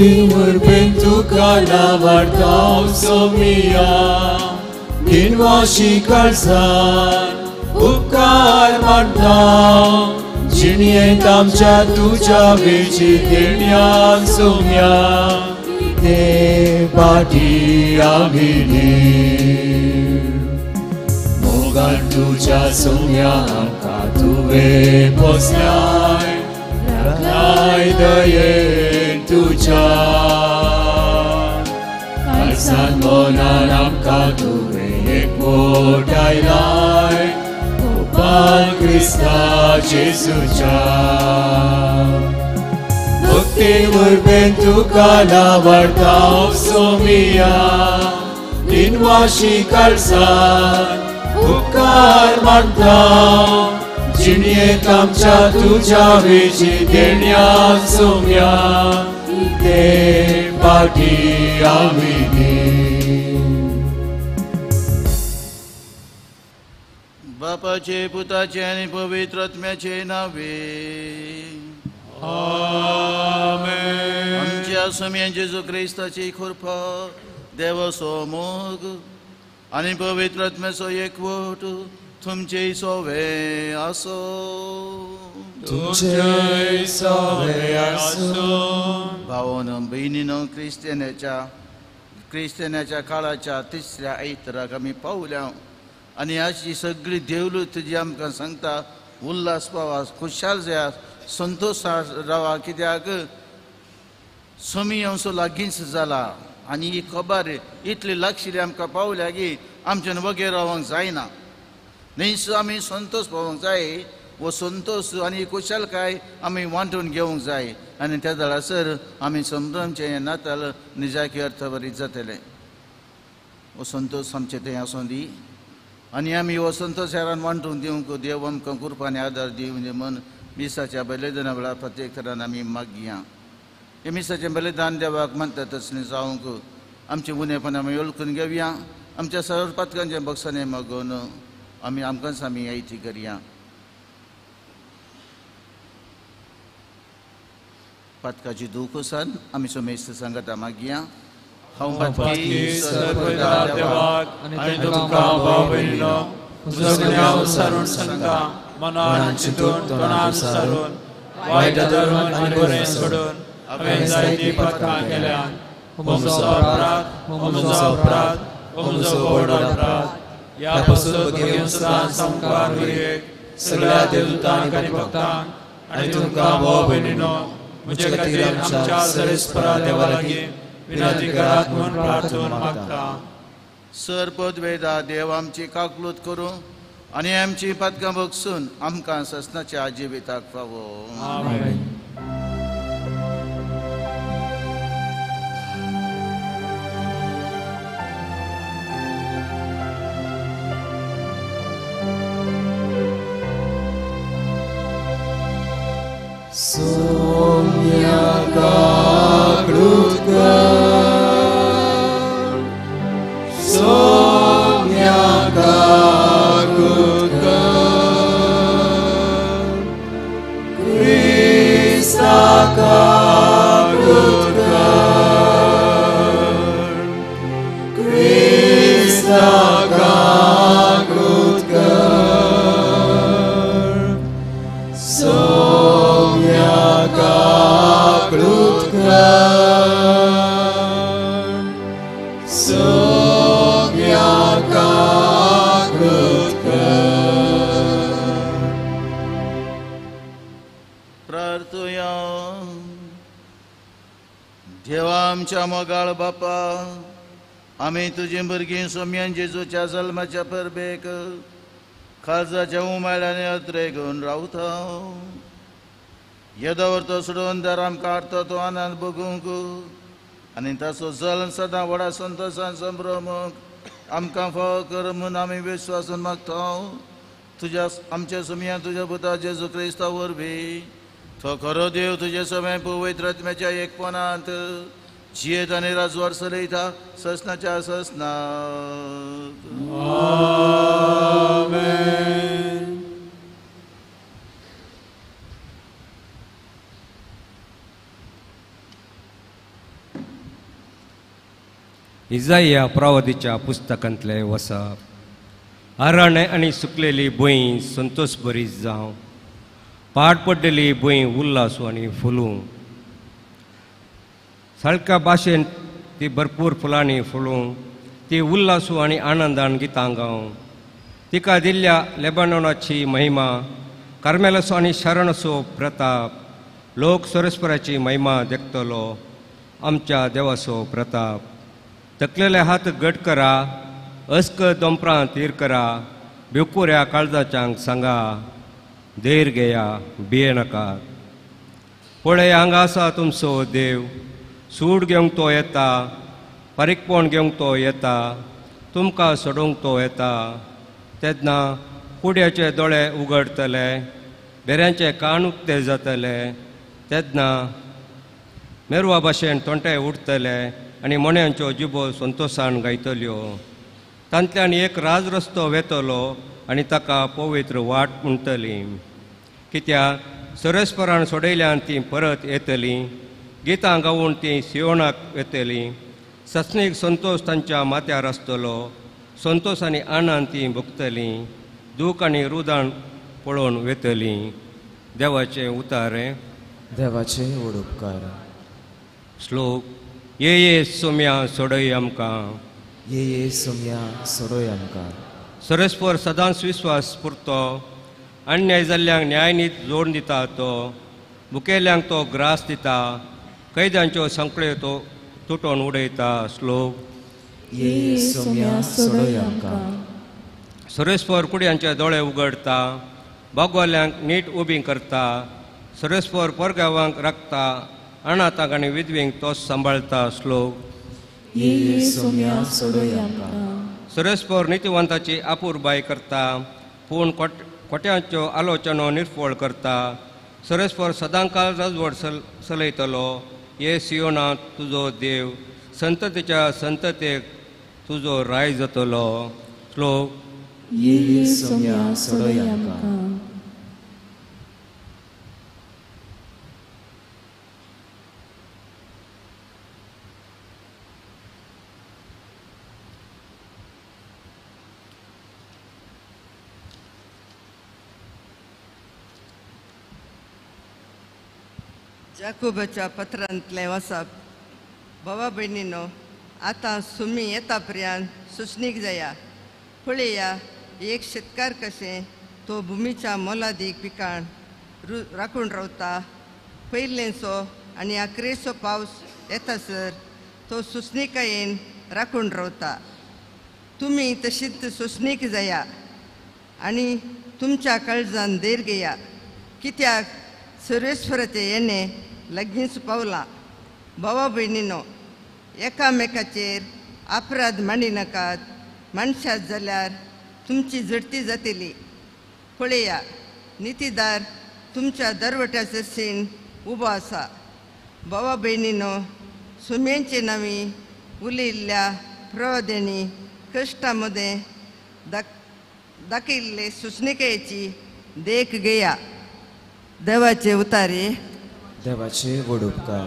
भक्ती उर्बेन तुका लावाडता सोमिया दिनवाशी काळजान उपकार मानता जिणयेंत आमच्या तुज्या वेची देण्यान सोम्या ते पाठी आमी मोगान तुज्या सोम्या आमकां तुवें पोसल्याय राखलाय दयेन तुज्या काळजान मनान आमकां तुवें एकवट आयलाय गोपाल क्रिस्ता जेजूच्या भक्ती उर्बेन तुका लावाडता सोमिया दिनवाशी काळजान उपकार मानता जिणयेंत आमच्या तुज्या वेची देण्यान सोम्या ते पाठी आमी. बापाचे पुताचे आनी पवित्र आत्म्याचे नावे आमेन. आमच्या स्वामी जेजू क्रिस्ताची कृपा, देवाचो मोग आनी पवित्र आत्म्याचो एकवट तुमचे सोवे आसो. तुमचे सोवे आसो. भावानो भयणीनो, क्रिस्त्यानाच्या काळाच्या तिसऱ्या आयताराक आमी पावल्या आनी अशी सगळी देवलू तुजी आमकां सांगता उल्हास पावा, खुशाल जाया, संतोश रावा, कित्याक स्वामी आमचो लागींच जाला आनी ही खबर इतली लागशिल्ली आमकां पावल्या की आमच्यान वगैरे रावंक जायना. न्हय आमी संतोश पावोंक जाय, हो संतोश आनी खुशालकाय आमी वांटून घेवंक जाय आनी त्या दळासर आमी संभ्रमचें हें नाताल निजाकी अर्थभरीत जातलें. हो संतोश आमचे थंय आसूं दी आनी आमी हो संतोश हेरान वांटून दिवंक देव आमकां कृपा आनी आदार दी म्हणजे मन मिसाच्या बलिदाना वेळार प्रत्येक तरान आमी मागया. हे मिसाचें बलिदान देवाक मानता तसलें जावंक आमचें उणेपण आमी वळखून घेवया. आमच्या सर्व पातकांचें बक्षाणें मागून आमी आमकांच आमी आयती करया. पातकाची दूख सान आमी सोमेस्त सांगता मागया. हांव पातकी सर्वदा देवाक आनी तुमकां भाव भयणीनो सगळ्या सारून सांगता मनान चिंतून तोंडान सारून वायट धरून आनी बरें सोडून हांवें जायतीं पातकां केल्यात. म्हजो अपराध, म्हजो अपराध, म्हजो व्हड अपराध. ह्या पासून घेवन सदां सामकार उरयेक सगळ्या देवदूतांक आनी भक्तांक आनी तुमकां भाव भयणीनो म्हजे खातीर आमच्या सरेस्परा देवा लागीं विनंती करात म्हूण प्रार्थना मागता. सर पदवेदा देव आमची काकलूत करूं आनी आमची पातकां बगसून आमकां ससनाच्या जिविताक फावो. आमेन. सोम्या काकलूत कर, सोम्या काकलूत कर, क्रिस्ता काकलूत कर, क्रिस्ता काकलूत कर, सोम्या काकलूत कर, सोम्या काकलूत कर. प्रार्थुया. देवा आमच्या मोगाळ बापा, आमी तुजी भुरगीं सोम्यान जेजूच्या जल्माच्या परबेक काळजाच्या उमाळ्याने अत्रे घेवन रावता. येदोवर तो सोडून दार आमकां हाडटा तो आनंद भोगूंक आनी ताचो जल्म सदां व्हडा संतोशान संभ्रमूंक आमकां फावो कर म्हूण आमी विश्वासून मागता. तुज्या आमच्या सोम्या तुज्या पुता जेजू क्रिस्ता वरवीं तो खरो देव तुजे सगळें पवित्र आत्म्याच्या एकपणांत जियेत आनी राजवार चलयता ससनाच्या ससनाक. आमेन. इजाया प्रवादीच्या पुस्तकांतले वसप. आराणे आनी सुकलेली भूंय संतोष बरी जावं, पाड पडलेली भूंय उल्लासू आनी फुलूं, साळका भाशेन ती भरपूर फुलांनी फुलूं, ती उल्लासू आनी आनंदान गितां गावं. तिका दिल्ल्या लेबानोनाची महिमा, कार्मेलाचो आनी शरणाचो प्रताप, लोक सरस्पराची महिमा देखतलो, आमच्या देवाचो प्रताप. तकलेले हात घट करा, अस्क दोंपरां तीर करा, भिवकुऱ्या काळजाच्यांक सांगा, धैर घेया, भिये नाका. पळय हांगा आसा तुमचो देव, सूड घेवंक तो येता, फारीकपण घेवंक तो येता, तुमकां सोडोवंक तो येता. तेन्ना कुड्याचे दोळे उगडतले, बेऱ्यांचे कान उक्ते जातले, तेन्ना मेरवा भाशेन तोंटे उठतले आनी मोण्यांच्यो जिबो संतोशान गायतल्यो. तांतल्यान एक राजरस्तो वेतलो आनी ताका पवित्र वाट म्हणटली. कित्याक सरस्परान सोडयल्यान तीं परत येतलीं, गितां गावून तीं सियोनाक येतलीं. ससनीक संतोश तांच्या माथ्यार आसतलो, संतोश आनी आनंद तीं भोगतलीं, दूख आनी रुदान पळोवन वेतलीं. देवाचें उतारें. देवाचे व्हड उपकार. श्लोक. ये ये सोम्या सोडय आमकां, ये ये सोम्या सोडय आमकां. सरस्पर सदांच विस्वास पुरतो, अन्याय जाल्ल्यांक न्यायनीत जोड दिता तो, भुकेल्यांक तो ग्रास दिता, कैद्यांच्यो संकळ्यो तो तुटोवन उडयता. श्लोक. ये ये सोम्या सोडय आमकां. सरस्पर कुड्यांचे दोळे उगडता, बागवाल्यांक नीट उबी करता, सरस्पर परगांवांक राखता, अनाथांक आनी विधवींक तोच सांबाळता. श्लोक. ये ये सोम्या सोडय आमकां. सरस्पर नितिवंताची आपुरबाय करता, पूण खोट्यांच्यो आलोचनो निर्फळ करता. सरस्पर सदांकाल राजवट चलयतलो. ये सियोना तुजो देव, संततीच्या संततेक तुजो राय जातलो. श्लोक. ये ये सोम्या सोडय आमकां. जाकोबाच्या पत्रांतलें वसप. भावा भयणीनो, आतां सुमी येता पर्यंत सुचणीक जाया. पळया, एक शेतकार कशें तो भुमीच्या मोलादीक पिकाण राखून रावता. पयलेंचो आनी आकरेचो पावस येतासर तो सुचणिकायेन राखून रावता. तुमी तशीच सुचणीक जाया आनी तुमच्या काळजान धैर्य घेया, कित्याक सर्वेस्वराचें येणें लागींच पावलां. भावा भयणीनो, एकामेकाचेर अपराध मांडिनाकात, मानशात जाल्यार तुमची झडती जातली. पळया, नितीदार तुमच्या दरवट्या सरशीन उबो आसा. भावा भयणीनो, सुम्यांचे नांवी उलयिल्ल्या प्रवाद्यांनी कश्टां मदें दाखयिल्ले सुचणिकायेची देख घेया. देवाचे उतारे. देवाचे व्हड उपकार.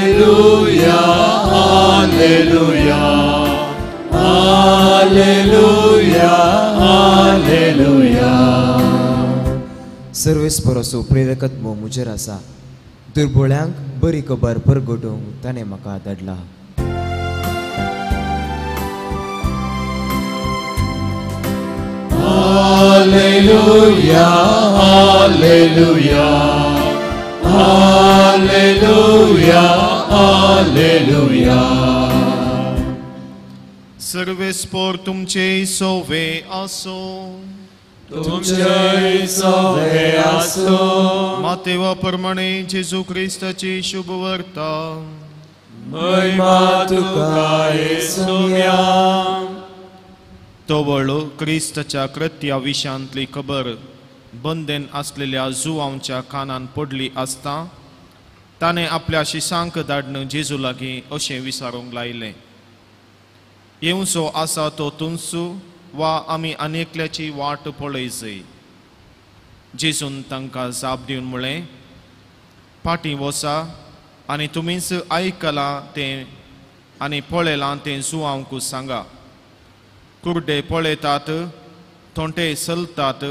Hallelujah, hallelujah, hallelujah, hallelujah. सर्वेस्पराचो प्रेरकत्व म्हजेर आसा, दुर्बळ्यांक बरी खबर परगटूंक ताणें म्हाका धाडला. Hallelujah, hallelujah, hallelujah, hallelujah. सर्वेस्पर तुमचे सोवे आसो, तुमचे सोवे आसो. मातेवा प्रमाणे जेजू क्रिस्ताची शुभवार्ता. महिमा तुका येसुया. तवळ क्रिस्ताच्या कृत्या विशांतली खबर बंदेन आसलेल्या जुवांच्या कानान पडली आसता ताणें आपल्या शिसांक धाडून जेजू लागीं अशें विचारूंक लायलें, येवचो आसा तो तुमचो वा आमी आनी एकल्याची वाट पळयजय? जेजून तांकां जाप दिवन म्हळें, फाटीं वसा आनी तुमीच आयकलां तें आनी पळयलां तें जुवांक सांगा. कुर्डे पळयतात, थोंटे चलतात,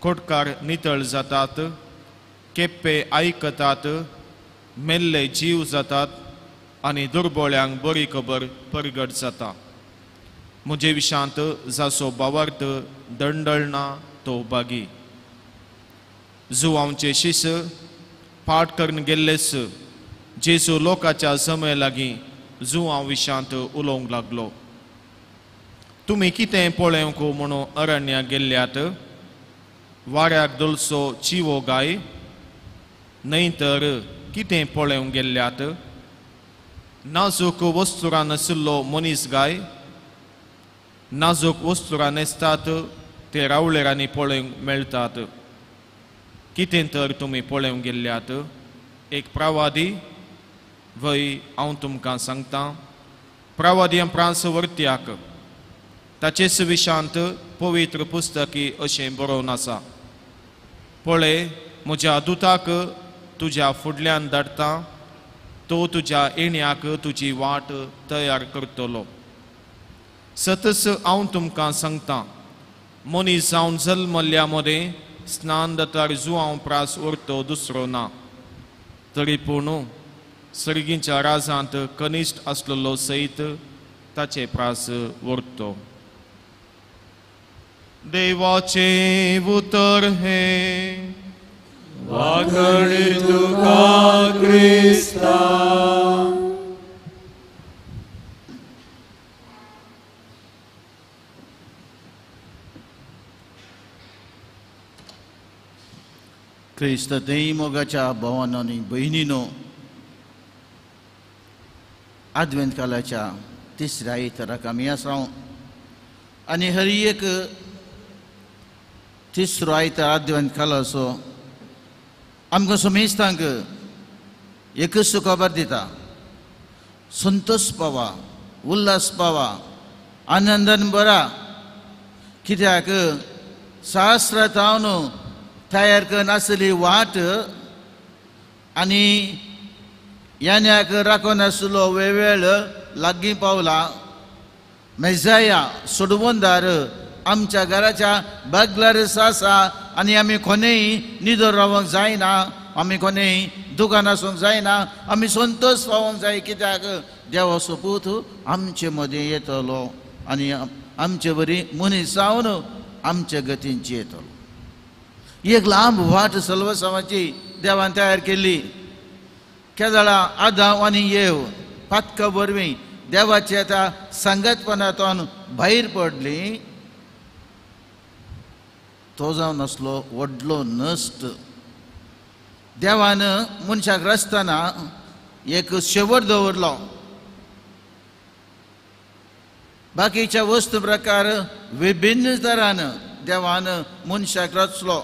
खोटकार नितळ जातात, केप्पे आयकतात, मेल्ले जीव जातात आनी दुर्बोळ्यांक बरी खबर परगट जाता. म्हजे विशांत जाचो भावार्थ दंडळना तो बागी. जुवांचे शिस पाठ करून गेल्लेच जेजू लोकाच्या जमे लागीं जुवां विशांत उलोवंक लागलो. तुमी कितें पळोवंक म्हणून अरण्या गेल्ल्यात? वाऱ्याक डोलसो चिवो गाय? न्हय तर कितें पळोवंक गेल्ल्यात? नाजूक वस्तुरां नाशिल्लो मनीस गाय? नाजूक वस्तुरां न्हेसतात ते रावळेरांनी पळोवंक मेळटात. कितें तर तुमी पळोवंक गेल्ल्यात? एक प्रवादी? वय, हांव तुमकां सांगतां, प्रवादी प्रांस वर्त्याक ताचेच विशांत पवित्र पुस्तकी अशें बरोवन आसा, पळय म्हज्या दुताक तुज्या फुडल्यान धाडटा, तो तुज्या येण्याक तुजी वाट तयार करतलो. सतच हांव तुमकां सांगतां, मनीस जावन जल्मल्ल्या मदें स्नान जातार जुवांव प्रास उरतो दुसरो ना. तरी पूण सर्गीच्या राजांत कनिश्ठ आसलेलो सयत ताचे प्रास व्हरतो. देवाचें उतर हें. वाखणी तुका क्रिस्ता. क्रिस्त तेय मोगाच्या भावानो आनी भयणीनो, आदवेंत कालाच्या तिसऱ्या आयताराक आमी आसा आनी हर एक तिसरो आयतार आदवेंत कालाचो आमकां समेस्तांक एकच खबर दिता, संतोष पावा, उल्हास पावा, आनंदान बरा. कित्याक शास्त्रां जावन तयार करून आसली वाट आनी यान्याक राखून आसलो वेळ लागीं पावला. मेजाया सोडवंदार आमच्या घराच्या बागलार आसा आनी आमी कोणेय निदर रावंक जायना, आमी कोणेय दुकान आसूंक जायना, आमी संतोष पावोंक जाय. कित्याक देवाचो पूत आमचे मदीं येतलो आनी आमचे बरी मनीस जावन आमचे गतींची येतलो. एक लांब वाट सल्वसांवाची देवान तयार केल्ली. केदळा आदांव आनी येव पातका वरवीं देवाच्या त्या सांगतपणांतून भायर पडली. तो जावन आसलो व्हडलो नश्ट. देवान मनशाक रचतना एक शेवट दवरलो. बाकीच्या वस्तू प्रकार विभिन्न तरान देवान मनशाक रचलो.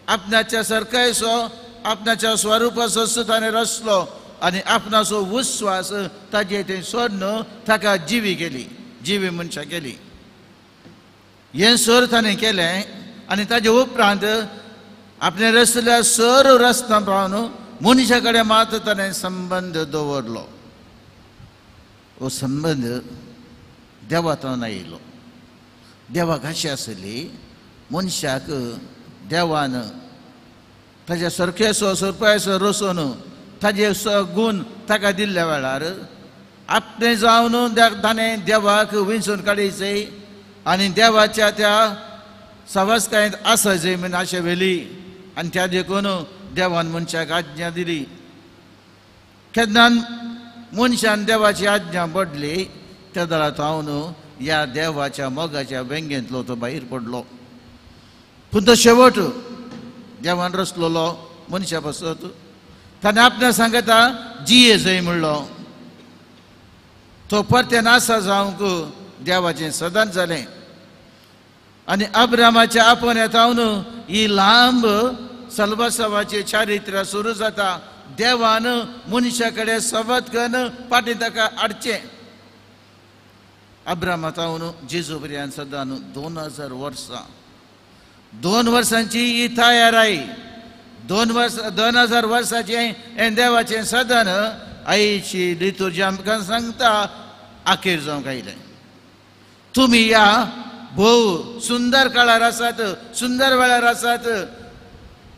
आपणाच्या सरकायचो आपणाच्या स्वरुपाचो ताणें रचलो आनी आपणाचो विस्वास ताजे तें सोडून ताका जिवी केली, जिवी मनशां केली. हें सर ताणें केलें आनी ताजे उपरांत आपणें रचल्या सर रचना पावन मनशा कडेन मात ताणें संबंद दवरलो. हो संबंद देवांतल्यान आयलो. देवाक आशा आसली मनशाक देवान ताज्या सरकेचो सरपायचो रचून ताजे गूण ताका दिल्ल्या वेळार आपणें जावन ताणें देवाक विंचून काडयचें आनी देवाच्या त्या सवासकायेंत आसायचें म्हूण आशा व्हेली. आनी त्या देखून देवान मनशाक आज्ञा दिली. केन्ना मनशान देवाची आज्ञा पडली त्या दळा जावन ह्या देवाच्या मोगाच्या वेंगेंतलो तो भायर पडलो. पूण तो शेवट देवान रचलोलो मनशा पासत ताणें आपणा सांगता जिये जय म्हणलो. तो परतेन आसा जावंक देवाचें सदांच जालें. आनी अब्रामाच्या आपोवण्या जावन ही लांब सलवासावाचें चारित्र्य सुरू जाता. देवान मनशा कडेन संवाद करून फाटीं ताका हाडचें. अब्रामा तावन जेजू पर्यंत सदां 2000 वर्सां, 2 वर्सांची ही तयाराय, 2000 वर्साचें हें देवाचें सदन आयची लितुर्जी आमकां सांगता आखेर जावंक आयलें. तुमी ह्या भोव सुंदर काळार आसात, सुंदर वेळार आसात.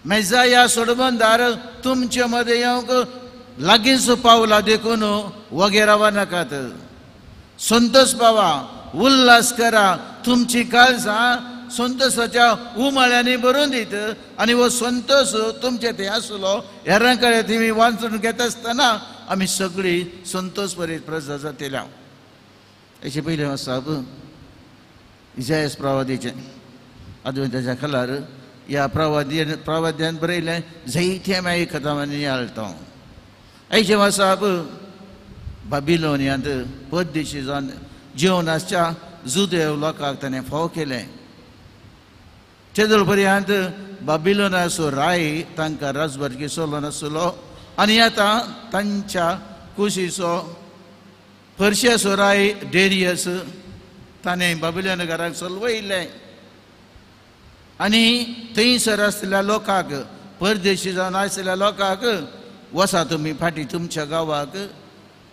मेजाया सोडबंदार तुमचे मदें येवंक लागींच पावला, देखून वगेर रावा नाकात. संतोष पावा, उल्हास करा, तुमची काळजां संतोषाच्या उमाळ्यांनी भरून दीत आनी हो संतोष तुमचे थंय आसलो. हेरां कडेन तुमी वाचून घेता आसतना आमी सगळीं संतोष बरी प्रजा जातल्या. हेचे पयलें आसा इजायस प्रवादीचें आदवेंताच्या खालार ह्या प्रवाद्यान बरयलें जायतें मागीर कथांनी नियाळटा. आयचें आसा बाबिलोनियांत परदेशी जावन जेवन आसच्या जुदेव लोकांक ताणें फोव केलें. तेदोळ पर्यंत बाबिलोनाचो राय तांकां राजभरकी चलोन आसलो आनी आतां तांच्या कुशीचो पर्शियाचो राय डेरियस ताणें बाबिलोन घराक चलवयलें आनी थंयसर आसलेल्या लोकांक, परदेशी जावन आसलेल्या लोकांक, वसा तुमी फाटीं तुमच्या गांवाक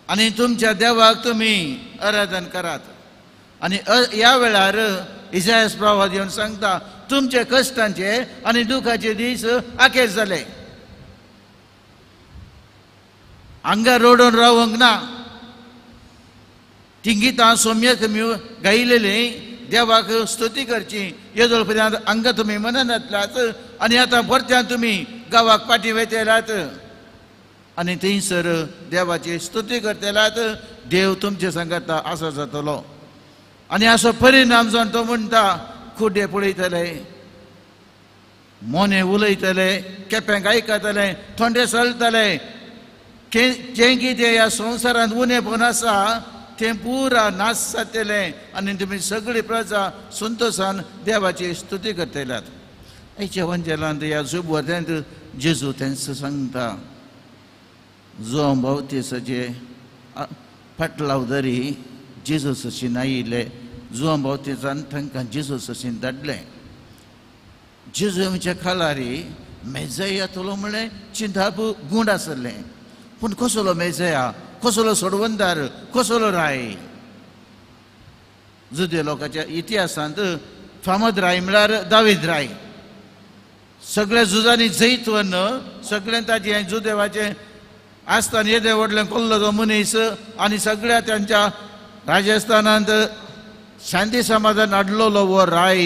आनी तुमच्या देवाक तुमी आराधन करात. आनी ह्या वेळार इजायस प्रवाद येवन सांगता तुमचे कश्टांचे आनी दुखाचे दीस आखेर जाले. हांगा रडून रावंक ना. ती गितां सोम्य तुमी गायलेलीं, देवाक स्तुती करची येदोळ पर्यंत हांगा तुमी मननातलात आनी आतां परत्यान तुमी गांवाक फाटीं वयतलात आनी थंयसर देवाची स्तुती करतलात. देव तुमचे सांगाता आसा जातलो. आनी असो परिणाम जावन तो म्हणटा कुड्डे पळयतले, मोने उलयतले, केप्यांक आयकतले, थोंडे चलतले. जें कितें ह्या संवसारांत उणेपण आसा तें पुरा नाश जातलें आनी तुमी सगळी प्रजा संतोषान देवाची स्तुती करतल्यात. आयच्या वंजेलांत ह्या जुबवत्यांत जेजू तेंच सांगता जो बावतीसाचे फाटलाव दरी जेजू सशीन आयिल्ले, जुवां बावतीसान तांकां जेजू सशीन धाडलें. जेजू आमच्या खालारी मेजया येतलो म्हणलें चिंताप गूंड आसलें, पूण कसलो मेजया, कसलो सोडवंदार, कसलो राय. जुदे लोकांच्या इतिहासांत फामद राय म्हळ्यार दावीद राय. सगळ्या झुजांनी जैतवन सगळें ताचें जुदेवाचें आसतना येदे व्हडलें कोल्लो तो मनीस आनी सगळ्या तांच्या राजस्थानांत शांती समाधान हाडलेलो हो राय,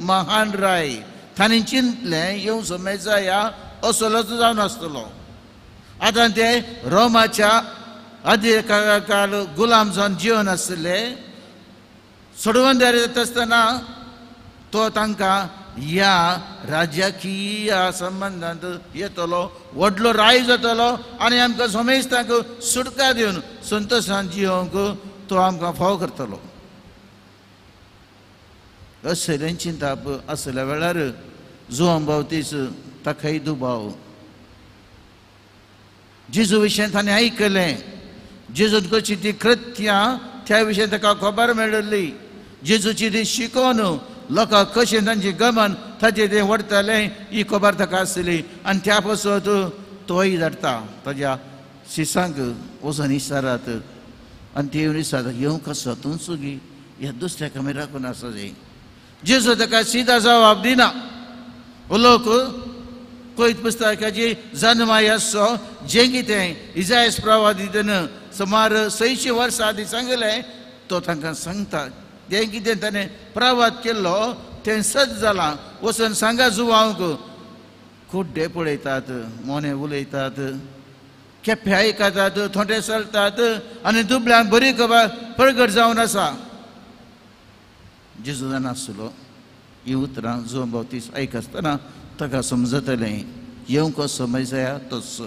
महान राय. तांणी चिंतलें येवचो मेजाया असलोच जावन आसतलो. आतां ते रोमाच्या अधिकाराखाल गुलाम जावन जिवन आसले. सोडवंदार येता आसतना तो तांकां ह्या राजकीय संबंदांत येतलो, व्हडलो राय जातलो आनी आमकां समेस्तांक सुटका दिवन संतोषान जिवंक तो आमकां फाव करतलो. असलें चिंताप आसल्या वेळार जुवां बावतीस ताकाय दुबाव. जेजू विशयान ताणें आयकलें, जेजून कशी ती कृत्यां त्या विशयान ताका खबर मेळिल्ली. जेजूची ती शिकोवन लोकांक कशें तांचें गमन ताचें तें व्हरतालें ही खबर ताका आसली आनी त्या पासत तोय धाडटा ताज्या शिसांक वचून विचारात आनी ते येवन विचारता येवंक आसा तूं सुगी ह्या दुसऱ्या कमी राखून आसा जाय. जेजू ताका सिदा जवाब दिना. लोक कोयत पुस्तकाची जन्माय आसचो जें कितें इजायस प्रवादीन सुमार 600 वर्सां आदीं सांगलें तो तांकां सांगता तें कितें ताणें प्रवाद केल्लो तें सत जालां. वचून सांगा जुवांक. कुड्डे पळयतात, मोने उलयतात, केप्पे आयकतात, थोंडे चलतात आनी दुबळ्यांक बरी खबर प्रगट जावन आसा. जेजू जाणा आसलो हीं उतरां जुवां बावतीस आयक आसतना ताका समजतलें येवंक कसो मेजाया तोच.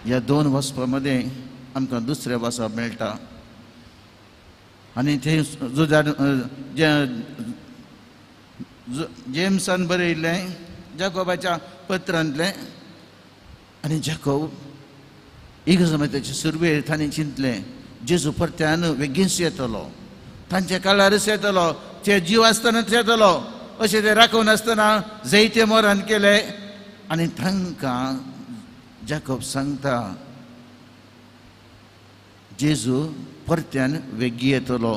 ह्या 2 वचपा मदें आमकां दुसरें वाचप मेळटा आनी थंय जेम्सान बरयल्लें जाकोबाच्या पत्रांतलें. आनी जाकोब इगर्ज ताचे सुरवेर ताणें चिंतलें जेजू परत्यान बेगीनच येतलो, तांच्या काळारच येतलो, ते जीव आसतनाच येतलो अशें ते राखून आसतना जैते मोरान केले. आनी तांकां जाकोब सांगता जेजू परत्यान वेगीं येतलो,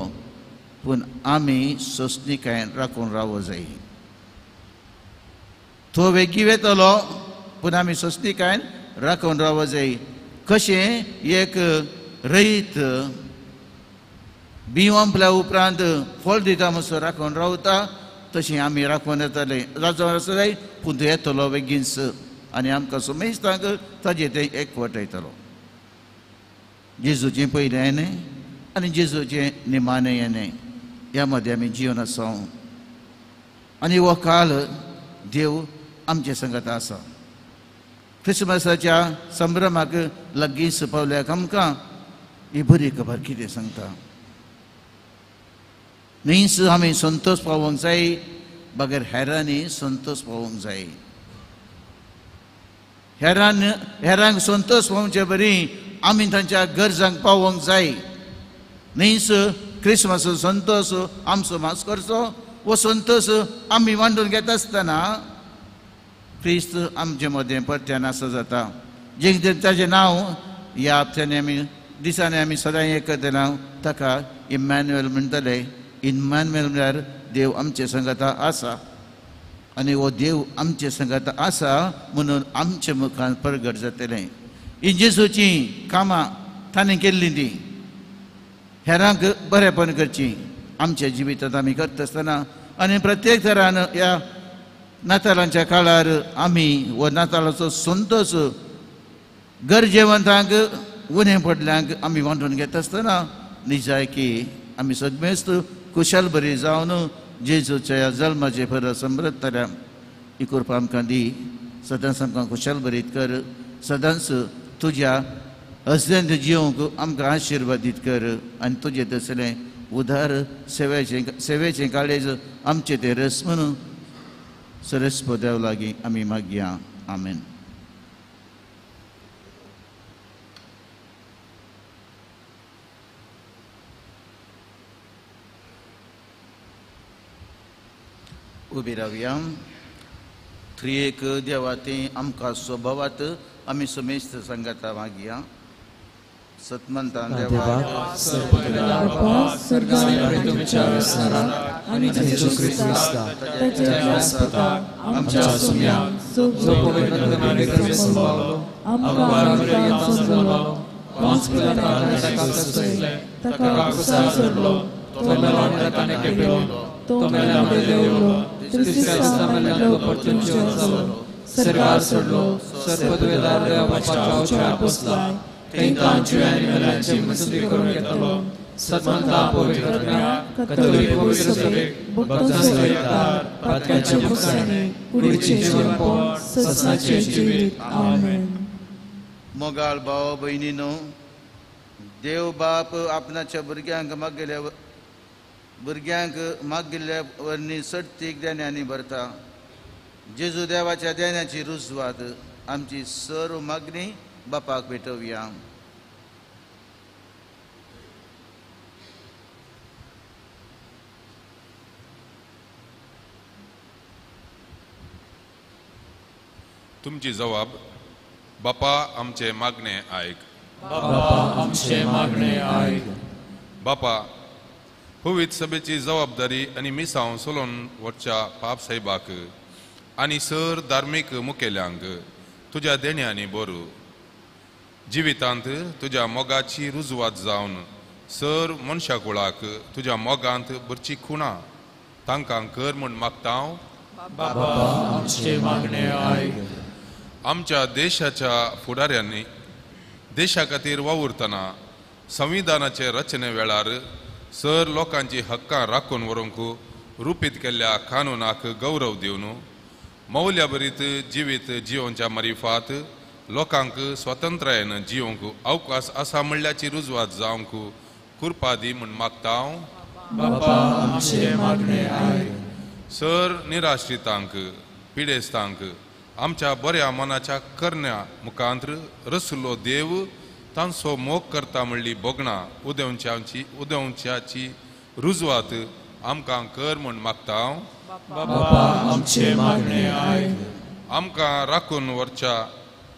पूण आमी सोंसणीकायेन राखून रावो जाय. तो वेगीं वेतलो पूण आमी सोंसणीकायेन राखून रावो जाय. कशें एक रयत बी ओंपल्या उपरांत फळ दिता म्हणसर राखून रावता तशें आमी राखून येतले राजो जाय, पूण तो येतलो बेगीनच आनी आमकां समेस्तांक ताजें तें एकवट येतलो. जेजूचें पयलें येणें आनी जेजूचें निमाणें येणें ह्या मदें आमी जिवन आसा आनी हो काळ देव आमचे संगत आसा. क्रिसमसाच्या संभ्रमाक लागींच पावल्याक आमकां ही बरी खबर कितें सांगता. न्हीच आमी संतोष पावोवंक जाय, बगैर हेरांनी संतोष पावोवंक जाय. हेरांक संतोष पावोवचे बरी आमी तांच्या गरजांक पावोवंक जाय. न्हीच क्रिसमस संतोष आमचो मास करचो, हो संतोष आमी मांडून घेता आसतना क्रिस्त आमचे मदें परत्यान आसा जाता. जे ताजें नांव ह्या हप्त्यांनी आमी दिसांनी आमी सदांच एक करतले ताका इम्मॅन्युएल म्हणटले. इम्मॅन्युएल म्हळ्यार देव आमचे संगता आसा आनी हो देव आमचे संगता आसा म्हणून आमचे मुखार प्रगट जातलें. ही जेजूचीं कामां ताणें केल्लीं तीं हेरांक बरेपण करचीं आमच्या जिवितांत आमी करता आसतना आनी प्रत्येक तरान ह्या नातालांच्या काळार आमी हो नातालाचो संतोष गरजेवंतांक उणें पडल्यांक आमी वांटून घेता आसतना निजायकी आमी सगळेच कुशल बरी जावन जेजूच्या जल्माचे परत समृद्धतल्या ही कृपा आमकां दी. सदांच आमकां कुशल बरीत कर, सदांच तुज्या हजरेंत जिवंक आमकां आशिर्वादीत कर आनी तुजें तसलें उदार सेवेचें काळेज आमचें तें रस म्हणून सरस देव लागीं आमी मागया. आमेन. उबी रावया. त्रिएक देवा तें आमकां स्वभावात आमी समेस्त सांगाता मागया. सतमंतान देवा सरकार सोडलो सर्वद्वेदार देवाच्या पोसला तेंकां जिव्यांनी मेल्यांची मसुदी करून घेतलो. सतमंता पवित्र कथोलीक पवित्र सभेक भक्तांचो एकतार पातकांचे मुक्ताने कुडीचें जिवनपण ससनाचें जिवीत. आमेन. मोगाळ भाव भयणीनो, देव बाप आपणाच्या भुरग्यांक मागेल्या भुरग्यांक मागिल्ल्या वरनी सडतीक देण्यांनी भरता. जेजू देवाच्या देण्याची रुजवात आमची सर्व मागणी बापाक भेटोवया. तुमची जवाब बापा आमचे मागणे आयक. बापा आमचे मागणे आयक. बापा पवित्र सभेची जबाबदारी आनी मिसांव सोलोन वचच्या पाप साहेबाक आनी सर धार्मीक मुखेल्यांक तुज्या देण्यांनी बरू जिवितांत तुज्या मोगाची रुजवात जावन सर मनशा कुळाक तुज्या मोगांत भरची खुणा तांकां कर म्हूण मागता हांव. बाबा आमचे मागणे आयक. आमच्या देशाच्या फुडाऱ्यांनी देशा खातीर वावुरतना संविधानाचे रचने वेळार सर लोकांची हक्कां राखून व्हरूंक रुपीत केल्ल्या कानूनाक गौरव दिवन मौल्याभरीत जिवीत जिवोवच्या मारिफात लोकांक स्वतंत्रायेन जिवंक अवकाश आसा म्हणल्याची रुजवात जावंक कृपा दी म्हूण मागता हांव. बाबा आमचे मागणे आयक. सर निराश्रितांक पिडेस्तांक आमच्या बऱ्या मनाच्या करण्या मुखांत रसलो देव तांचो मोग करता म्हणली भोगणां उदेवच्याची रुजवात आमकां कर म्हूण मागता हांव। बाबा आमचे मागणे आयक। आमकां राखून व्हरच्या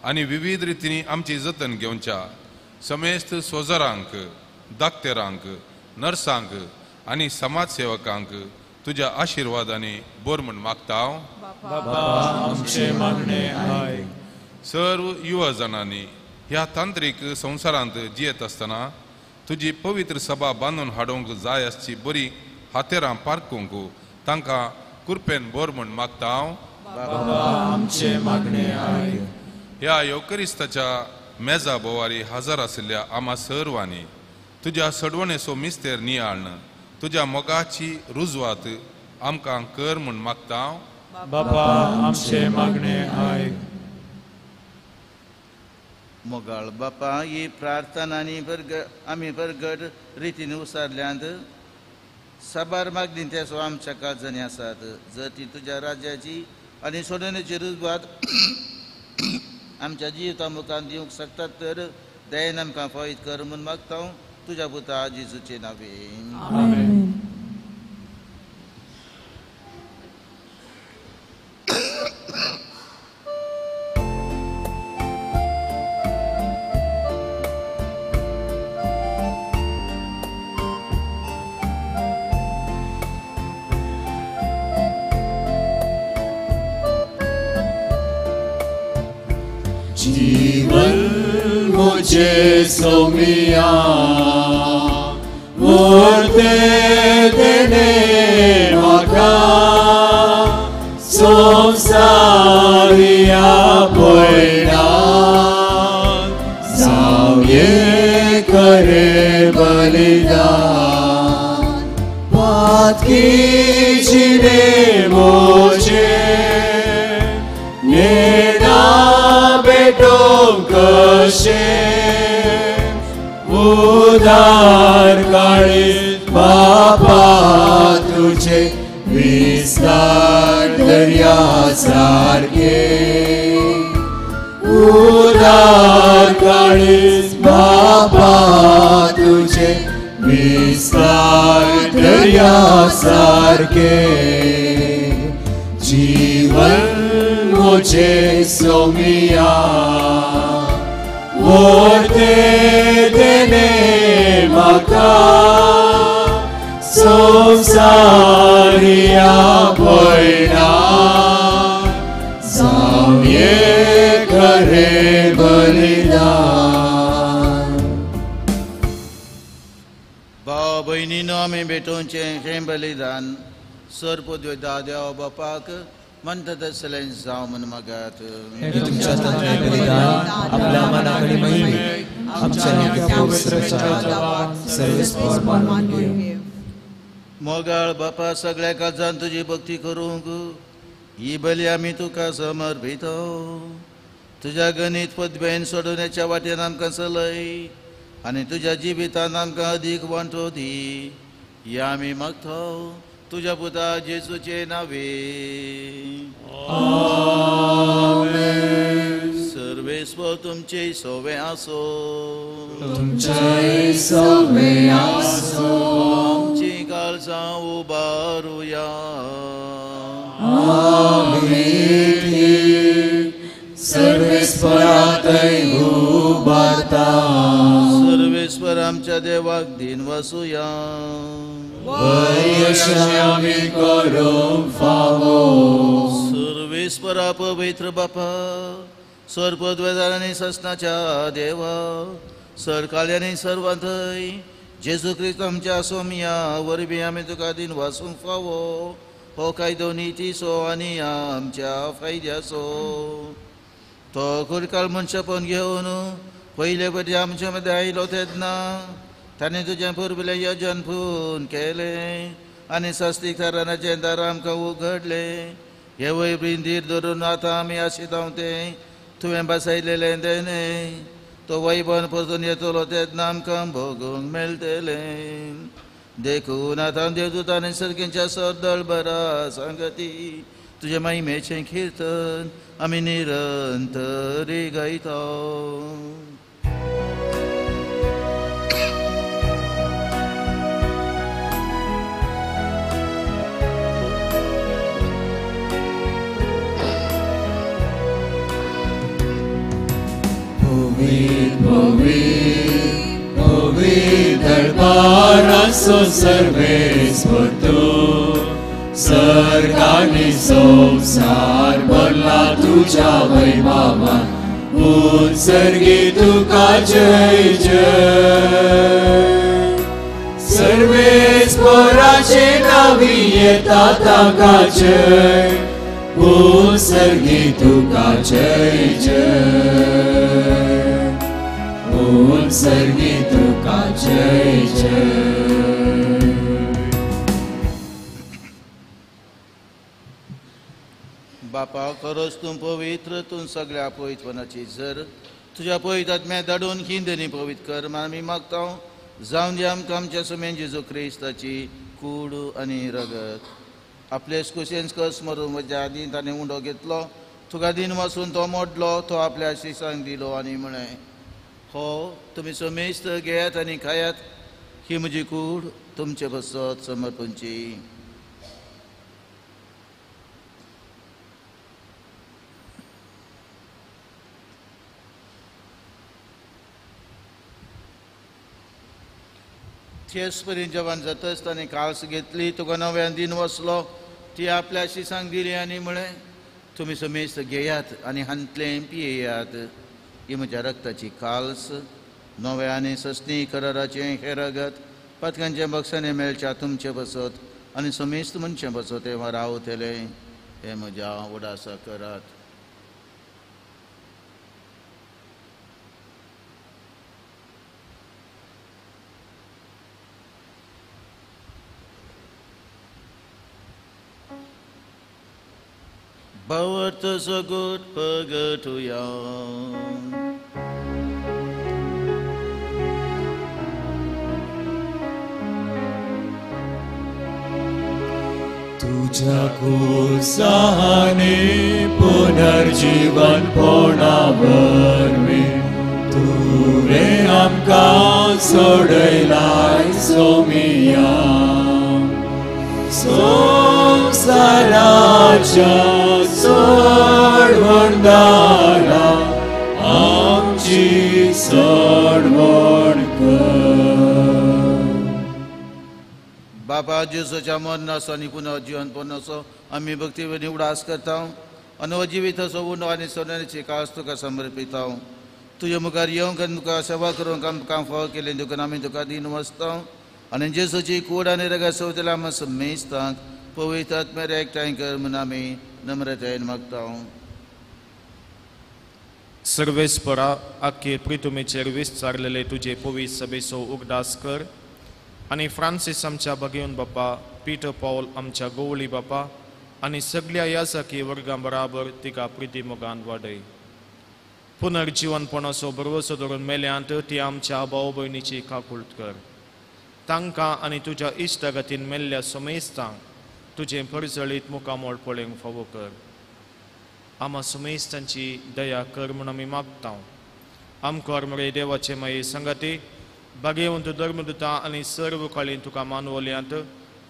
आनी विविध रितींनी आमची जतन घेवच्या समेस्त सोजरांक, दाक्तेरांक, नर्सांक आनी समाज सेवकांक तुज्या आशिर्वादांनी बोर म्हूण मागता हांव। बाबा आमचे मागणे आयक। सर्व युवा जाणांनी ह्या तांत्रीक संवसारांत जियेत आसतना तुजी पवित्र सभा बांदून हाडूंक जाय आसची बरी हातेरां पारकूंक तांकां कुरपेन बोर म्हूण मागता हांव। बाबा आमचे मागणे आयक। ह्या येवकरिस्ताच्या मेजा बोवारी हजर आशिल्ल्या आमा सर्वांनी तुज्या सडवणेचो मिस्तेर नियाळण तुज्या मोगाची रुजवात आमकां कर म्हूण मागता हांव। बाबा आमचे मागणे आयक। मोगाळ बापा ही प्रार्थना आनी आमी बरगड रितीन उसारल्यांत साबार मागणी तेसो आमच्या काळजांनी आसात। जर ती तुज्या राज्याची आनी सोडवणेची रुजवात आमच्या जिविता मुखार दिवंक शकतात तर दयेन आमकां फावीत कर म्हूण मागता हांव तुज्या पुता जेजूचे नांवे। आमेन। जीवन मुझे सोमिया मूर्ते देने म्हाका संवसारिया पयणा जावये करे बलिदान पातकी जिणे म्हजे नेणा भेटोवंक कशें उदार काळीज बापा तुझे विस्तार दर्या सारखे उदार काळीज बापा तुझे विस्तार दर्या सारखे जीवन मुझे सोमिया मोरते देने म्हाका संवसारिया पयणा जावये खरे बलिदान। भाव भयणीनो आमी भेटोवचें हें बलिदान सर पदवेदा देवा बापाक म्हणटा तसलें जावं म्हूण मागात। तुमच्या बलिदान आपल्या मनाक आनी महिमेक आमच्या सर्वेस्पर मानून घेवं। मोगाळ बापा सगळ्या काळजान तुजी भक्ती करूंक ही बली आमी तुका समर्पितो। तुज्या गणीत पदवेन सोडवण्याच्या वाटेन आमकां चलय आनी तुज्या जिवितान आमकां अदीक वांटो दी ही आमी मागता तुज्या पुता जेजूचे नावे। आमेन। सर्वेस्पर तुमचे सोवे आसो। तुमचे सोवे आसो। आमची काळजां उबारुया। आमी सर्वेस्परातय उबारता। सर्वेस्पर आमच्या देवाक दिन वसुया। वयशामी करूंक फावो। सर्वेस्परा पवित्र बापा सर्पद्वेदारांनी ससनाच्या देवा सरकाल्यांनी सर्वांथय जेजू क्रिस्त आमच्या सोमया वरवीं आमी तुका दिन वासूंक फावो हो कायदो नितीचो आनी आमच्या फायद्याचो। तो कुरकाळ मनशापण घेवन पयले पयलीं आमच्या मदें आयलो तेन्ना ताणें तुजें पुर्विल्लें यजन पूर्ण केलें आनी सास्तीक थारानाचें दार आमकां उगडलें। हे वयबीन धीर धरून आतां आमी आशिता तें तुवें बसयलेलें देणें तो वैभवन परतून येतलो तेन्ना आमकां भोगूंक मेळटलें। देखून आतां देवदूतांनी सर्गींच्या सरदळ बरा सांगती तुजे महिमेचें कीर्तन आमी निरंतरी गायता। दरबारासो सर्वेस्पर तूं सरकानी संवसार भरला तुज्या वैभवान उत्सर्गी तुका जय जय सर्वेस्पराचे नांवी येता ताका जय उत्सर्गी तुका जय जय उत्सर्गी तुका जय जय. बापा खरोच तूं पवित्र, तूं सगळ्या पवित्रपणाची जर तुज्या पवित्र आत्म्या धाडून हिंदनी पवित्र कर म्हण आमी मागता. जावन दी आमकां आमच्या सुमेन जेजू क्रिस्ताची कूड आनी रगत. आपले कुशेन कस मरून म्हज्या आदीं ताणें उंडो घेतलो, तुका दिन वासून तो मोडलो, तो आपल्या शिसांक दिलो आनी म्हळें, हो तुमी समेस्त घेयात आनी खायात, ही म्हजी कूड तुमचे पासत समर्पणची. तेच परी जेवण जातच ताणें काळस घेतली, तुका नव्यान दिन वसलो, ती आपल्या शिसांक दिली आनी म्हळें, तुमी समेस्त घेयात आनी हांतलें पियेयात, ही म्हज्या रक्ताची काल्स, नव्या आनी सस्नी कराराचें हें रगत पातकांच्या बक्षांनी मेळच्या तुमचे बसत आनी समेस्त मनशां बसत हें रावतलें, हें म्हज्या उडासा करात. भावार्थ सगोट पगटुया. तुझ्या कुसाने पुनर्जीवन पोणा वरवीं तुवें आमकां सोडयलाय सोमिया संवसाराच्या सोडवणदारा आमची सोडवण कर. बापा जेजूच्या मरणाचो आनी पुनर्जीवनपणाचो आमी भक्ती उडास करता आनी जिवीत असो उंडो आनी सोन्याची काळस तुका समर्पिता. तुजे मुखार येवंक आनी तुका सेवा करूंक आमकां फावो केली देखून आमी तुका दिन वसता आनी जेजूची कूड आनी रगत सोवतल्या आमकां समेस्तांक पवित्र आत्म्यार एकठांय कर म्हूण आमी नम्रतायेन मागता. सर्वेस्परा आख्खे प्रितुमेचेर विस्तारलेले तुजे पवित्र सभेचो उगडास कर आनी फ्रांसीस आमच्या भगेवन बापा, पीटर पॉल आमच्या गोवळी बापा आनी सगळ्या याजकी वर्गां बराबर तिका प्रिती मोगान वाडय. पुनर्जीवनपणाचो भरवसो धरून मेल्यांत ती आमच्या भाव भयणीची काकूळट कर. तांकां आनी तुज्या इश्टागतीन मेल्ल्या समेस्तांक तुजें परजळीत मुखामोळ पळोवंक फावो कर. आमा समेस्तांची दया कर म्हूण आमी मागता. आमकां मरे देवाचे माये संगाती भागेवंत धर्मदुता आनी सर्व काळीन तुका मानवल्यांत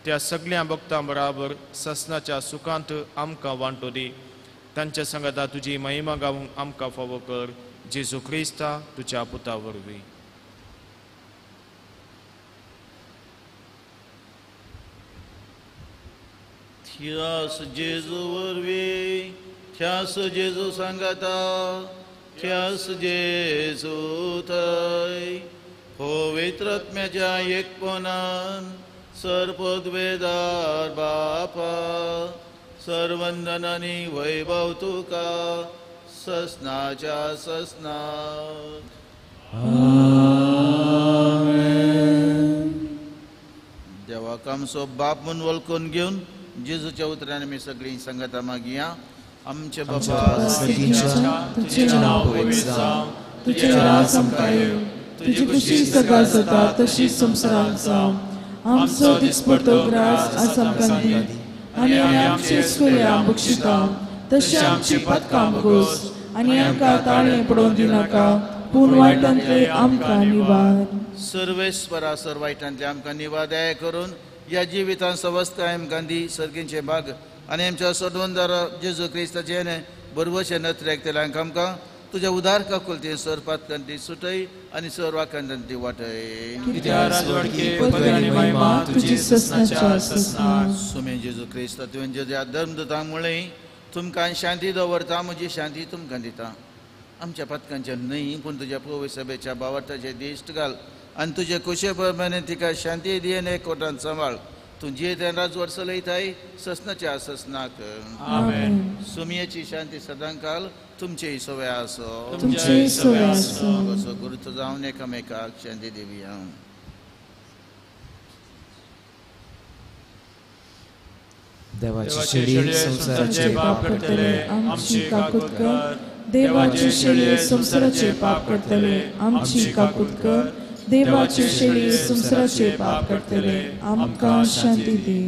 त्या सगळ्या भक्तां बराबर ससनाच्या सुखांत आमकां वांटो दी. तांच्या संगाता तुजी महिमा गावंक आमकां फावो कर. जेजू क्रिस्ता तुज्या पुता वरवीं. थ्यास जेजू वरवीं, थ्यास जेजू सांगाता, थ्यास जेजू थंय पवित्र आत्म्याच्या एकपणान सर्वपदवेदार बापा सर्वंदनानी वैभव तुका ससनाच्या ससनात. देवाक आमचो बाप म्हूण वळखून घेवन जेजूच्या उतरांनी आमी सगळीं सांगाता मागया. आमचे बाबा तुजें नांव पवित्र जावं, तुजें राज आमकां येवं, तुजी खुशी सगळ्या जाता तशीच संवसारांत जावं. आमचो दिसपडतो ग्रास आज आमकां दी आनी आमी आमचे सुर्या बक्षिता तशें आमची पातकां बगोस आनी आमकां ताळें पडोवन दिनाका, पूण वायटांतले आमकां निवार. सर्वेस्परा सर वायटांतले आमकां निवार दया करून ह्या जिवितान सवस्ताय आमकां दी सर्गींचे भाग आनी आमच्या सोडवणदार जेजू क्रिस्ताचें बरवशे नत्रेक तेल्यांक आमकां तुज्या उदार काकुलती सर पातकांती सुटय आनी सर वाकांती वाटय. सुमे जेजू क्रिस्त तुवें जेज्या धर्मदूतांक म्हळें तुमकां शांती दवरता म्हजी शांती तुमकां दिता. आमच्या पातकांचे न्हय पूण तुज्या पवित्र सभेच्या बावटाचे दिश्ट घाल आनी तुजे कुशे प्रमाणे तिका शांती दी आनी एकवटान सांबाळ. तूं जियेत राजवट चलयताय ससनाच्या ससनाक. आमेन. सुमयेची शांती सदांकाल तुमचेय सवय आसो. तुमचेय सवय आसो. असो गुरुत्व जावन एकामेकाक शांती दिवया. देवाची शेळी संवसाराचे पाप करतले आमची काकूत कर. देवाची शेळी संवसाराचे पाप करतले आमची काकूत कर. देवाची शेळी संवसाराचे पाप करतले आमकां शांती दी.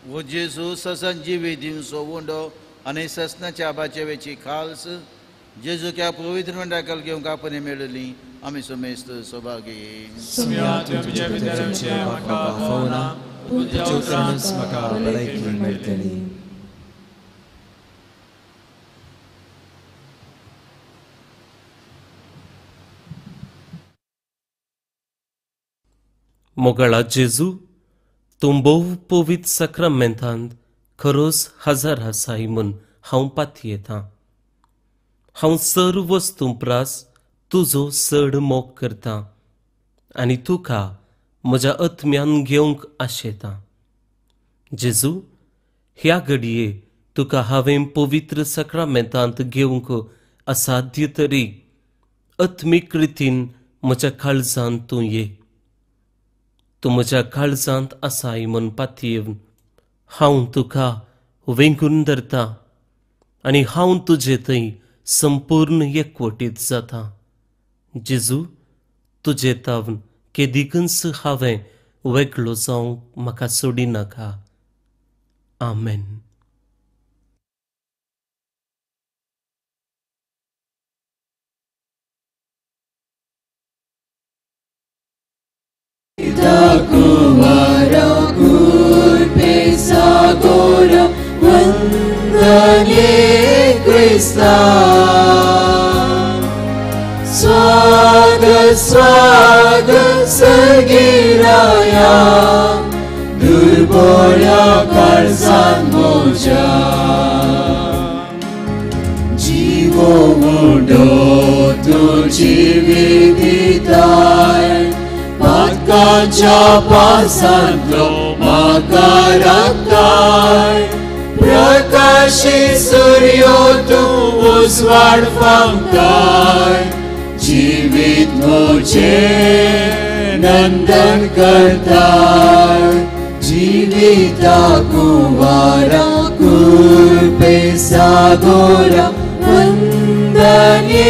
वो जेजू ससन जिवी दिवचो उंडो आनी ससनाच्या आबाचे खाल्स जेजू क्या पवित्र मंडळाक घेवंक आपण मेळली आमी समेस्त सौभागी. मोगाळा जेजू, तूं भोव पवित्र साक्रामेंतांत खरोच हजर आसाय म्हूण हांव पातयेतां. हांव सर्व वस्तूं प्रास तुजो चड मोग करतां आनी तुका म्हज्या आत्म्यान घेवंक आशेतां. जेजू, ह्या घडये तुका हांवें पवित्र साक्रामेंतांत घेवंक असाध्य तरी आत्मीक रितीन म्हज्या काळजांत तूं ये. तूं म्हज्या काळजांत आसाय म्हूण पातयेवन हांव तुका वेंगून धरता आनी हांव तुजे थंय संपूर्ण एकवटीत जाता. जेजू, तुजे तावन केदिकूच हांवें वेगळो जावंक म्हाका सोडिनाका. आमेन. स्वागत स्वागत सर्गिराया दुर्बोळ्या काळजान म्हज्या जिवो उंडो तूं जिवी दिताय पातकाच्या पासांतलो म्हाका राखताय. प्रकाशी सूर्यो तूं उजवाड फांकताय जिवीत म्हजें नंदन करताय. जिविता कुवारा कुर्पे सागोरा वंदने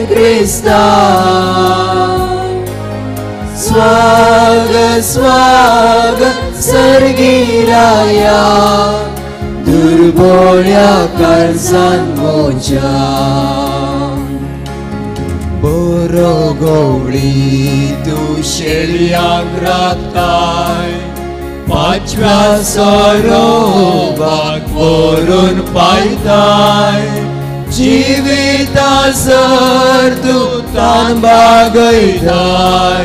क्रिस्ता. स्वागत स्वागत सर्गिराया दुर्बोळ्या काळजान म्हज्या. बरो गवळी तूं शेळयांक राखताय पांचव्या सरोवाक व्हरून पायताय. जिविता सर तूं तान बागयताय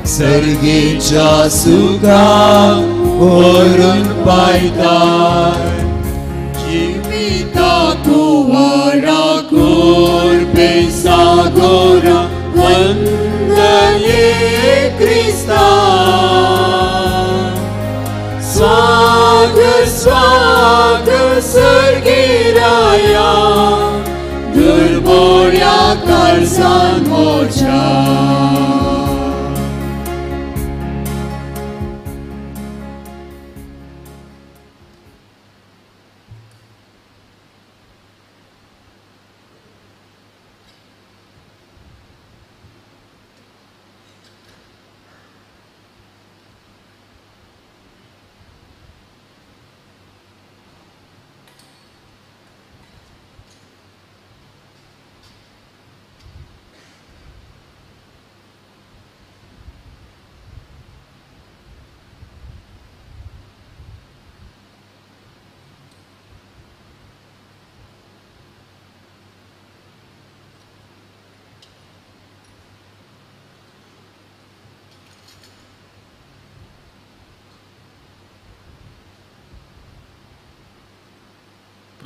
सर्गीच्या सुखाक व्हरून पायताय. जिविता कुवारा कुर्पे सागोरा वंदने क्रिस्ता. स्वागत स्वागत सर्गिराया दुर्बोळ्या काळजान म्हज्या.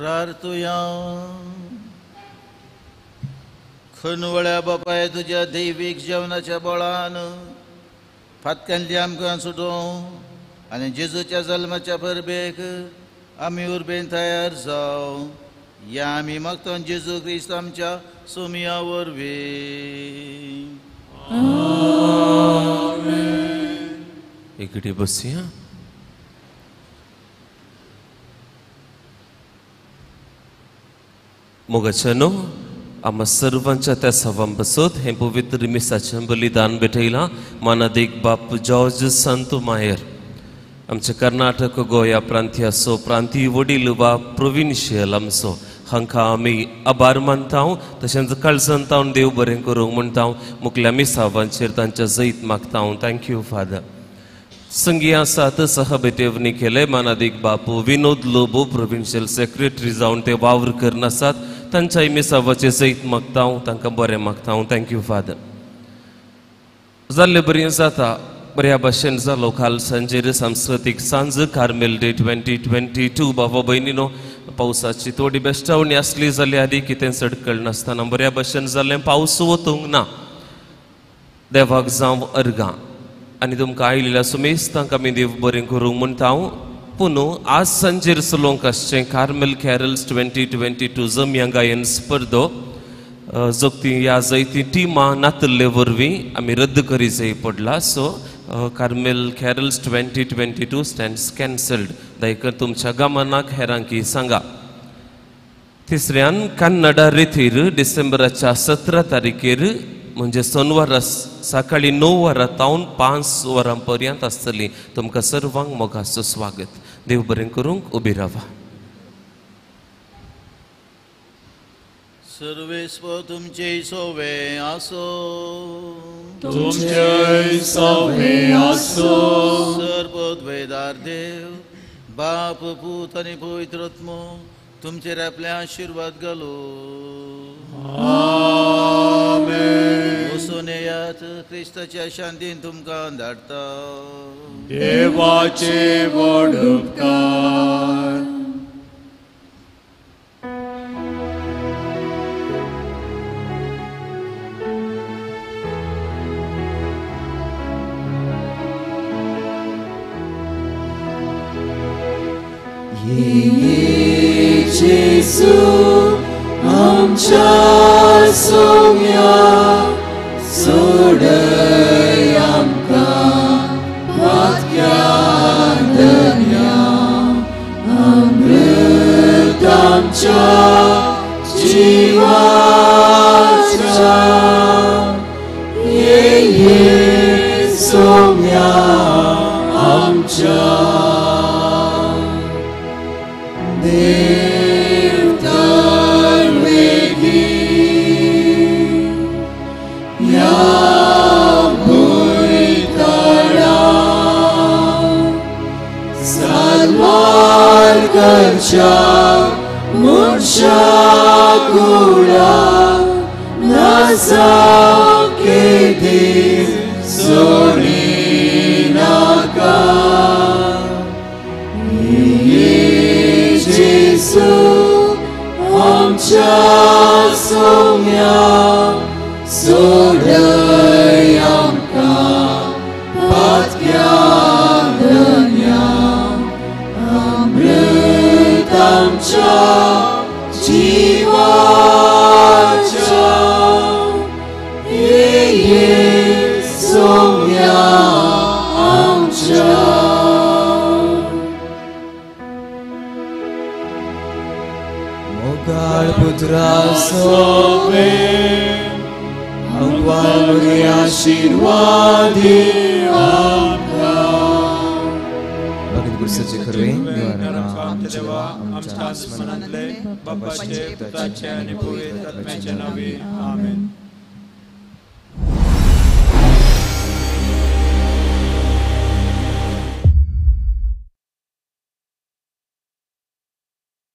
प्रार्थुया. खनवळ्या बापाय तुज्या दैवीक जेवणाच्या बळान फातक्यांतली आमकां सुटोवं आनी जेजूच्या जल्माच्या परबेक आमी उर्बेन तयार जावं. या आमी मागता जेजू क्रिस्त आमच्या सोमिया वरवीं. इकडे बसया. मोगाच्यानो आम्हा सर्वांच्या त्या सवां बसत हें पवित्र मिसाचें बलिदान भेटयलां. मानादीक बाप जॉर्ज संत मायर आमच्या कर्नाटक गोंया प्रांतीयाचो प्रांतीय वडील वा प्रोविन्शियल आमचो हांकां आमी आभार मानता. तशेंच काळजान तावन देव बरें करूंक म्हणटा. मुखल्या मिसावांचेर तांच्या जैत मागता. Thank you father. संगी आसात सहबेटेवणी केले मानादीक बापू विनोद लोबो प्रोविन्शियल सेक्रेटरी जावन ते वावर करनासात. तांच्याय मिसावाचें जैत मागता. तांकां बरें मागता. Thank you father. जाल्ले बरें जाता बऱ्या भाशेन जालो काल सांजेर सांस्कृतीक सांज कार्मेल डे 2022. बाबा भयणीनो पावसाची थोडी बेश्टावणी आसली जाल्यार आदी कितें सडकळ नासतना बऱ्या भाशेन जालें. पावस वतूंक ना. देवाक जावं अर्गां आनी तुमकां आयिल्ल्या सुमेस्तांक आमी देव बरें करूंक म्हणटा. पूण आज सांजेर चलोवंक आसचें कार्मेल कॅरल्स 2022 जमया गायन स्पर्धो जोगती ह्या जायती टिमां नातल्ले वरवीं आमी रद्द करी जाय पडला. So Carmel carols 2022 stands cancelled. दयकर तुमच्या गमनाक हेरांकी सांगा. तिसऱ्यान कन्नडा रितीर डिसेंबराच्या 17 तारखेर म्हणजे सोनवारा सकाळी 9 वरां तावन 5 वरां पर्यंत आसतली. तुमकां सर्वांक मोगाचो स्वागत. देव बरें करूंक उबी रावा. सर्वेस्व तुमचे सोवे आसो. तुमचे सोवे आसो. सर्वोद्वेदार देव बाप पूत आनी पवित्र आत्मो तुमचेर आपले आशिर्वाद घालो. आमेन. वचून येयात क्रिस्ताच्या शांतीन तुमकां धाडटा. देवाचे व्हड उपकार. Jesu, आमच्या सोम्या सोडय आमकां पातक्या दर्या अमृत आमच्या जिवाच्या ये ये सोम्या आमच्या देव तर वेगी ह्या भुंयतळा साल्वार करच्या मनशा कुळा नाजावंक देव सोडिनाका. Jesu, आमच्या सोम्या सोडय आमकां पातक्या दर्या अमृत आमच्या जिवाच्या ये ये सोम्या आमच्या. मोगाळ पुत्रा सोवे आमकां आशीर्वादी आमकां. भगत गुरुसाचे खरवे आमच्या देवा आमच्या आसमानांतले बापाचे पुताचे आनी पवित्र आत्म्याच्या नांवी आमेन.